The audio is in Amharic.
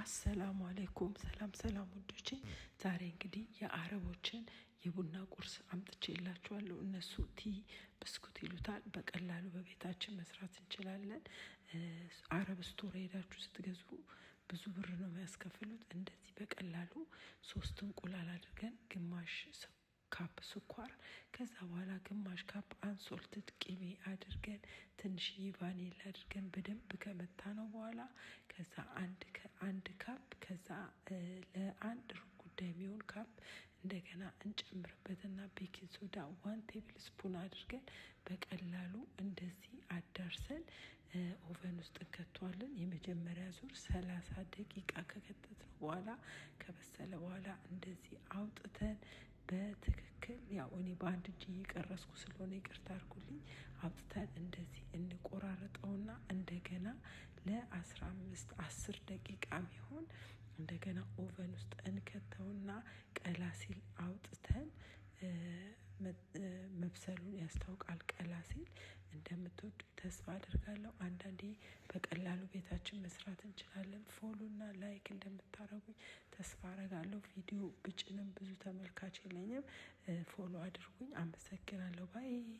አሰላሙ አለይኩም። ሰላም ሰላም ውዶቼ፣ ዛሬ እንግዲህ የአረቦችን የቡና ቁርስ አምጥቼላችኋለሁ። እነሱ tea ብስኩት ይሉታል። በቀላሉ በቤታችን መስራት እንችላለን። አረብ store ሄዳችሁ ስትገዙ ብዙ ብር ነው የሚያስከፍሉት። እንደዚህ በቀላሉ 3 እንቁላል አድርገን ግማሽ cup ስኳር፣ ከዛ በኋላ ግማሽ cup unsalted ቅቤ አድርገን ትንሽዬ ቫኒላ አድርገን በደንብ ከመታነው በኋላ ከዛ አንድ cup፣ ከዛ ለአንድ ሩብ ጉዳይ የሚሆን cup እንደገና እንጨምርበትና baking soda 1 tablespoon አድርገን በቀላሉ እንደዚህ አዳርሰን oven ውስጥ እንከተዋለን። የመጀመሪያ ዙር 30 ደቂቃ ከከተትነው በኋላ፣ ከበሰለ በኋላ እንደዚህ አውጥተን በትክክል፣ ያው እኔ በአንድ እጅ እየቀረጽኩ ስለሆነ ይቅርታ አድርጉልኝ። አውጥተን እንደዚህ እንቆራርጠውና እንደገና ለ15 10 ደቂቃ ሚሆን እንደገና oven ውስጥ እንከተውና ቀላ ሲል አውጥተን መብሰሉን ያስታውቃል። ቀላ ሲል እንደምትወዱ ተስፋ አድርጋለሁ። አንዳንዴ በቀላሉ ቤታችን መስራት እንችላለን። Follow እና like እንደምታደርጉኝ ተስፋ አረጋለሁ። ቪዲዮ ብጭንም ብዙ ተመልካች የለኝም። Follow አድርጉኝ። አመሰግናለሁ። Bye.